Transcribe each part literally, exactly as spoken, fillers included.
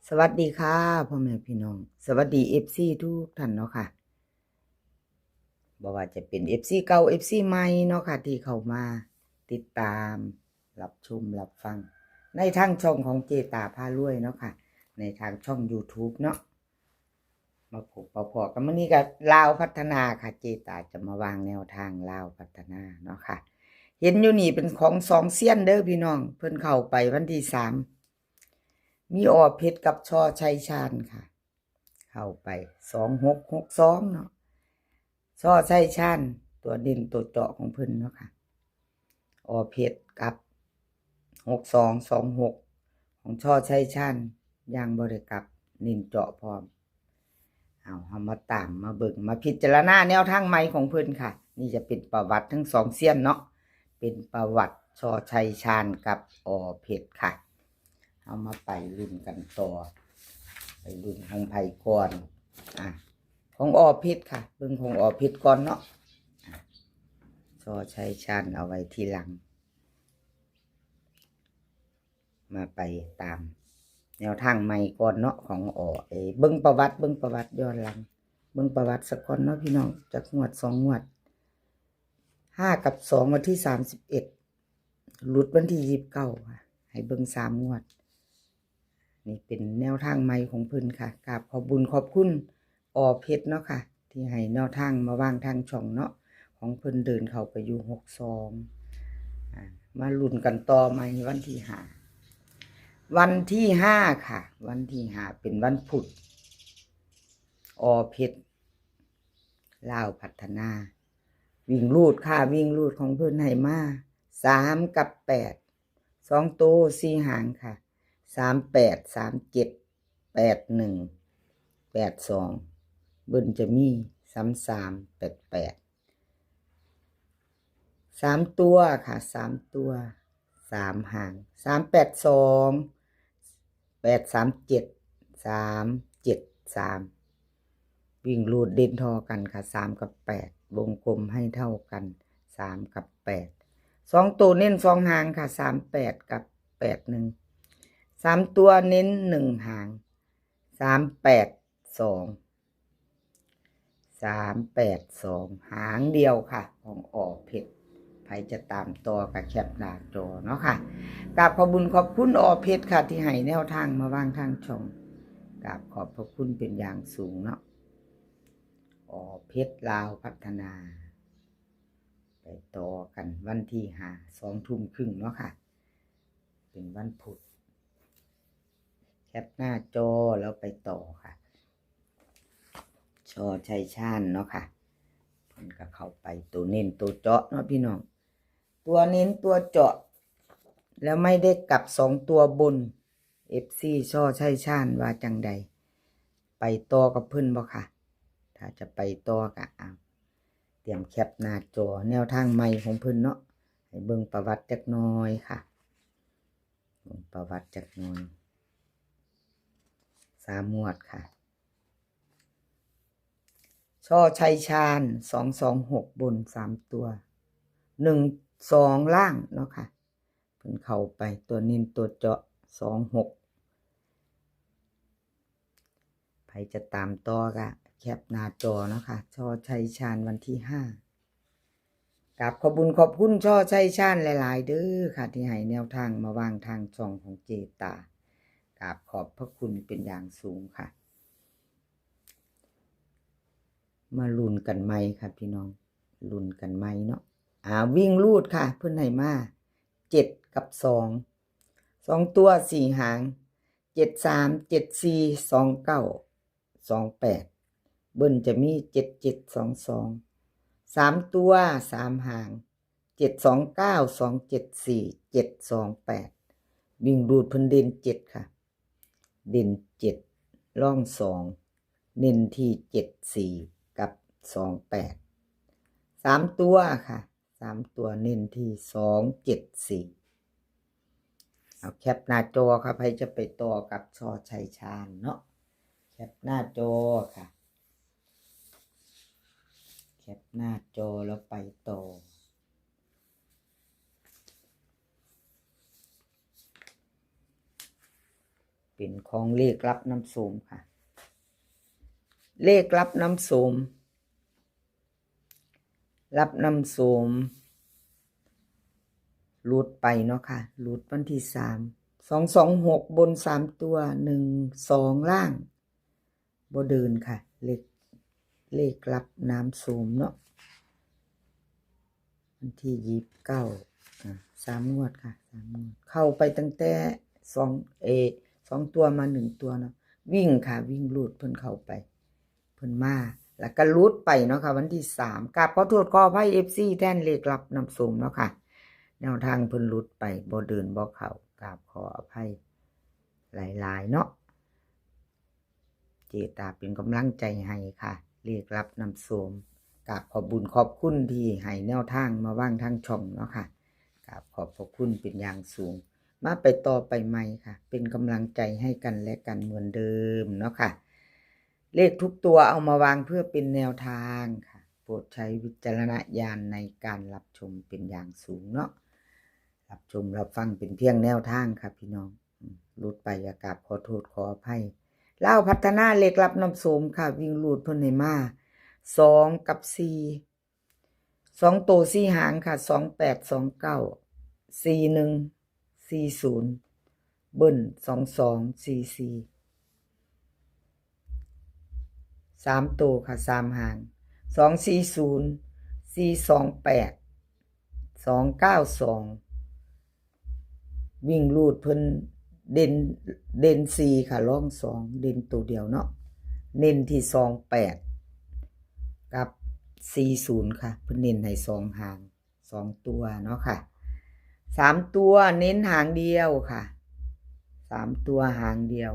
สวัสดีค่ะพ่อแม่พี่น้อง สวัสดี เอฟซี ทุกท่านเนาะค่ะ บ่ว่าจะเป็น เอฟซี เก่า เอฟซี ใหม่เนาะค่ะ ที่เข้ามาติดตามรับชมรับฟัง ในทางช่องของเจตาพารวยเนาะค่ะ ในทางช่อง YouTube เนาะ มาพบมาพ้อกันมื้อนี้กับลาวพัฒนาค่ะ เจตาจะมาวางแนวทางลาวพัฒนาเนาะค่ะ เห็นอยู่นี่เป็นของสองเซียนเด้อพี่น้อง เพิ่นเข้าไปวันที่สาม มีอเพชรกับชอชัยชาญค่ะ เข้าไป สองหกหกสอง เนาะ ชอชัยชาญ ตัวเด่นตัวเจาะของเพิ่นเนาะค่ะ อเพชรกับ หกสองสองหก ของชอชัยชาญ ยังบ่ได้กลับ เน้นเจาะพร้อม เอาเฮามาตามมาเบิ่งมาพิจารณาแนวทางใหม่ของเพิ่นค่ะ นี่จะเป็นประวัติทั้งสองเซียนเนาะ เป็นประวัติชอชัยชาญกับอเพชรค่ะ เอามาไปลุ้นกันต่อ ไปลุ้นของไผก่อน อ่ะ ของอเพชรค่ะ เบิ่งของอเพชรก่อนเนาะ อ่ะ ชอชัยชาญเอาไว้ทีหลัง มาไปตามแนวทางใหม่ก่อนเนาะ ของอ เอ เบิ่งประวัติ เบิ่งประวัติย้อนหลัง เบิ่งประวัติสักก่อนเนาะพี่น้อง จักงวดสองงวด ห้ากับสอง วันที่สามสิบเอ็ด หลุดวันที่ยี่สิบเก้าค่ะ ให้เบิ่งสามงวด นี่เป็นแนวทางใหม่ของเพิ่นค่ะ กราบขอบบุญขอบคุณอเพชรเนาะค่ะ ที่ให้แนวทางมาวางทางช่องเนาะ ของเพิ่นเดินเข้าไปอยู่ หกสอง อ่า มาลุ้นกันต่อใหม่วันที่ห้า วันที่ห้าค่ะ วันที่ห้าเป็นวันพุธ อเพชร ลาวพัฒนา วิ่งรูดค่ะ วิ่งรูดของเพิ่นให้มา สามกับแปด สองตัวสี่หางค่ะ สามแปด สามเจ็ด แปดหนึ่ง แปดสอง เบิ้ลจะมี สามสาม แปดแปด สามตัวค่ะ สามตัว สามหาง สามแปดสอง แปดสามเจ็ด สามเจ็ดสาม วิ่งรูดเด่นทอกันค่ะ สามกับแปด วงกลมให้เท่ากัน สามกับแปด สองตัวเน้นสองหางค่ะ สามแปด กับ แปดหนึ่ง สามตัวเน้นหนึ่งหาง สามแปดสอง สามแปดสอง หางเดียวค่ะ ของอเพชร ไผจะตามต่อกับแคปหน้าจอเนาะค่ะ กราบขอบบุญขอบคุณอเพชรค่ะ ที่ให้แนวทางมาวางทางช่อง กราบขอบพระคุณเป็นอย่างสูงเนาะ อเพชรลาวพัฒนา ไปต่อกันวันที่ห้า สองทุ่มครึ่งเนาะค่ะ เป็นวันพุธ แคปหน้าจอแล้วไปต่อค่ะ ชอชัยชาญเนาะค่ะ เพิ่นก็เข้าไปตัวเน้นตัวเจาะเนาะพี่น้อง ตัวเน้นตัวเจาะ แล้วไม่ได้กลับสองตัวบน เอฟซี ชอชัยชาญว่าจังใด ไปต่อกับเพิ่นบ่ค่ะ ถ้าจะไปต่อก็เอา เตรียมแคปหน้าจอแนวทางใหม่ของเพิ่นเนาะ ให้เบิ่งประวัติจักหน่อยค่ะ เบิ่งประวัติจักหน่อย สามงวดค่ะ ชอชัยชาญ สองสองหก บนสามตัว หนึ่งสอง ล่างเนาะค่ะ เพิ่นเข้าไปตัวเน้นตัวเจาะ สองหก ไผจะตามต่อก็แคปหน้าจอเนาะค่ะ ชอชัยชาญวันที่ห้า กราบขอบบุญขอบคุณชอชัยชาญหลายๆ เด้อค่ะ ที่ให้แนวทางมาวางทางช่องของเจตา กราบขอบพระคุณเป็นอย่างสูงค่ะ มาลุ้นกันใหม่ค่ะพี่น้อง ลุ้นกันใหม่เนาะ อ่า วิ่งรูดค่ะ เพิ่นให้มา เจ็ดกับสอง สองตัวสี่หาง เจ็ดสาม เจ็ดสี่ สองเก้า สองแปด เบิ้ลจะมี เจ็ดเจ็ด สองสอง สามตัวสามหาง เจ็ดสองเก้า สองเจ็ดสี่ เจ็ดสองแปด วิ่งรูดเพิ่นเด่นเจ็ดค่ะ เด่นเจ็ด ร่องสอง เน้นที่เจ็ดสี่ กับสองแปด สามตัวค่ะ สามตัวเน้นที่สองเจ็ดสี่ เอาแคปหน้าจอค่ะ ไผจะไปต่อกับชอชัยชาญเนาะ แคปหน้าจอค่ะ แคปหน้าจอแล้วไปต่อ เป็นของเลขลับนำโชคค่ะ เลขลับนำโชค ลับนำโชค หลุดไปเนาะค่ะ หลุดวันที่สาม สองสองหก บนสามตัว หนึ่งสอง ล่าง บ่เดินค่ะ เลข เลขลับนำโชคเนาะ วันที่ยี่สิบเก้า อ่า สามงวดค่ะ สามงวด เข้าไปตั้งแต่สอง เอ สองตัวมาหนึ่งตัวเนาะ วิ่งค่ะ วิ่งรูดเพิ่นเข้าไป เพิ่นมา แล้วก็หลุดไปเนาะค่ะ วันที่สาม กราบขอโทษขออภัย เอฟซี แทนเลขลับนำโชคเนาะค่ะ แนวทางเพิ่นหลุดไป บ่เดินบ่เข้า กราบขออภัยหลายๆ เนาะ เจตาเป็นกำลังใจให้ค่ะ เลขลับนำโชค กราบขอบบุญขอบคุณที่ให้แนวทางมาวางทางช่องเนาะค่ะ กราบขอบพระคุณเป็นอย่างสูง มาไปต่อไปใหม่ค่ะ เป็นกำลังใจให้กันและกันเหมือนเดิมเนาะค่ะ เลขทุกตัวเอามาวางเพื่อเป็นแนวทางค่ะ โปรดใช้วิจารณญาณในการรับชมเป็นอย่างสูงเนาะ รับชมรับฟังเป็นเพียงแนวทางค่ะพี่น้อง อืม หลุดไปก็กราบขอโทษขออภัย ลาวพัฒนาเลขลับนำโชคค่ะ วิ่งรูดเพิ่นให้มา สอง กับ สี่ สองโตสี่หางค่ะ สองแปด สองเก้า สี่หนึ่ง สี่ศูนย์ เบิ้ล สองสอง สี่สี่ สามโตค่ะ สามหาง สองสี่ศูนย์ สี่สองแปด สองเก้าสอง วิ่งรูดเพิ่นเด่น เด่นสี่ค่ะ รองสอง เด่นตัวเดียวเนาะ เน้นที่สองแปด กับสี่ศูนย์ค่ะ เพิ่นเน้นให้สองหาง สองตัวเนาะค่ะ สามตัวเน้นหางเดียวค่ะ สามตัวหางเดียว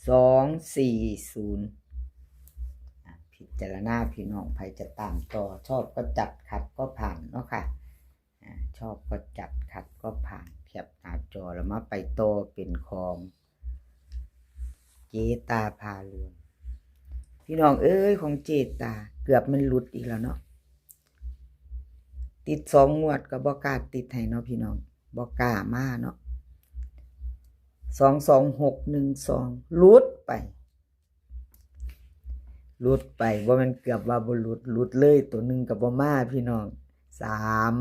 สองสี่ศูนย์ อ่ะ พิจารณาพี่น้อง ไผจะตามต่อ ชอบก็จัด ขัดก็ผ่านเนาะค่ะ อ่า ชอบก็จัด ขัดก็ผ่าน แคปหน้าจอแล้วมาไปต่อเป็นของเจตาพารวย พี่น้องเอ้ย ของเจตาเกือบมันหลุดอีกแล้วเนาะ ติดสองงวดก็บ่กล้าติดให้เนาะพี่น้อง บ่กล้ามาเนาะ สองสองหกหนึ่งสอง หลุดไป หลุดไป บ่แม่นเกือบว่าบ่หลุด หลุดเลย ตัวหนึ่งก็บ่มาพี่น้อง สาม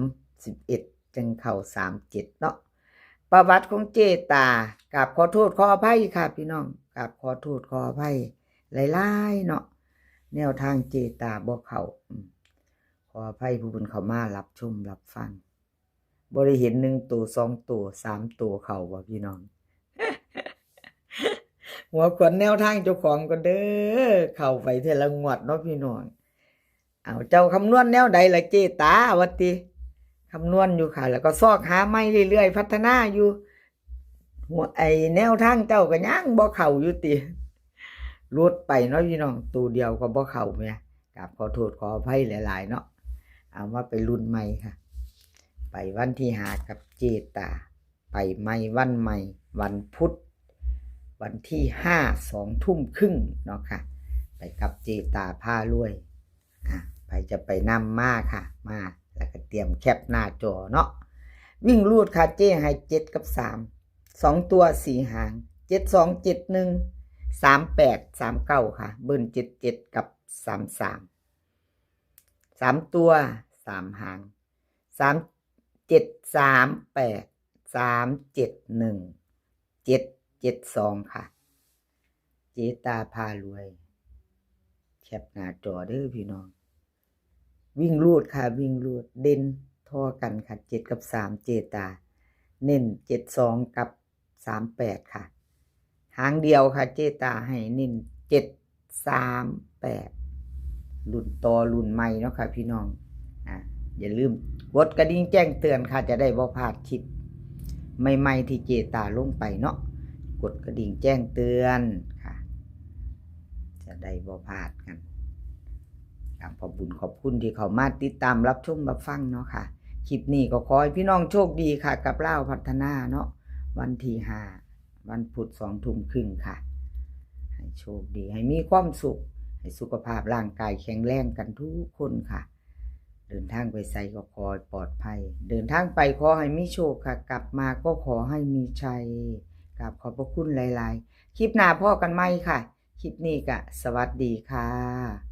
สิบเอ็ด จั่งเข้า สามเจ็ด เนาะ ประวัติของเจตา กราบขอโทษขออภัยค่ะพี่น้อง กราบขอโทษขออภัยหลายๆ เนาะ แนวทางเจตาบ่เข้า อืม ขออภัยผู้เพิ่นเข้ามารับชมรับฟัง บ่ได้เห็นหนึ่งโต สองโต สามโตเข้าบ่พี่น้อง หัวขวัญแนวทางเจ้าของก็เด้อ เข้าไปเทื่อละงวดเนาะพี่น้อง เอา เจ้าคำนวณแนวใดล่ะเจตา ว่าติ คำนวณอยู่ค่ะ แล้วก็ซอกหาใหม่เรื่อยๆ พัฒนาอยู่ หัว ไอ้แนวทางเจ้าก็ยังบ่เข้าอยู่ติ หลุดไปเนาะพี่น้อง ตัวเดียวก็บ่เข้าแหม กราบขอโทษขออภัยหลายๆ เนาะ เอามาไปรุ่นใหม่ค่ะ ไปวันที่ห้ากับเจตา ไปใหม่วันใหม่ วันพุธ วันที่ห้า สองทุ่มครึ่งเนาะค่ะ ไปกับเจตาพารวย อ่ะ ไผจะไปนำมาค่ะ มา แล้วก็เตรียมแคปหน้าจอเนาะ วิ่งรูดค่ะ เจให้เจ็ดกับสาม สองตัวสี่หาง เจ็ดสอง เจ็ดหนึ่ง สามแปด สามเก้า ค่ะ เบิ้ล เจ็ดเจ็ด กับ สามสาม สามตัวสามหาง สามเจ็ด สามแปด สามเจ็ดหนึ่ง เจ็ดเจ็ดสอง ค่ะ เจตาพารวย แคปหน้าจอเด้อพี่น้อง วิ่งรูดค่ะ วิ่งรูด เด่นท่อกันค่ะ เจ็ดกับสาม เจตา เน้น เจ็ดสอง กับ สามแปด ค่ะ หางเดียวค่ะ เจตาให้เน้น เจ็ดสามแปด รุ่นต่อรุ่นใหม่เนาะค่ะพี่น้อง อ่ะ อย่าลืมกดกระดิ่งแจ้งเตือนค่ะ จะได้บ่พลาดคลิปใหม่ๆ ที่เจตาลงไปเนาะ กดกระดิ่งแจ้งเตือนค่ะ จะได้บ่พลาดกัน กราบขอบบุญขอบคุณที่เข้ามาติดตามรับชมรับฟังเนาะค่ะ คลิปนี้ก็ขอให้พี่น้องโชคดีค่ะ กับลาวพัฒนาเนาะ วันที่ห้า วันพุธ สองทุ่มครึ่งค่ะ ให้โชคดี ให้มีความสุข ให้สุขภาพร่างกายแข็งแรงกันทุกคนค่ะ เดินทางไปไสก็ขอให้ปลอดภัย เดินทางไปขอให้มีโชคค่ะ กลับมาก็ขอให้มีชัย ก กราบขอบพระคุณหลายๆ คลิปหน้าพ้อกันใหม่ค่ะ คลิปนี้ก็สวัสดีค่ะ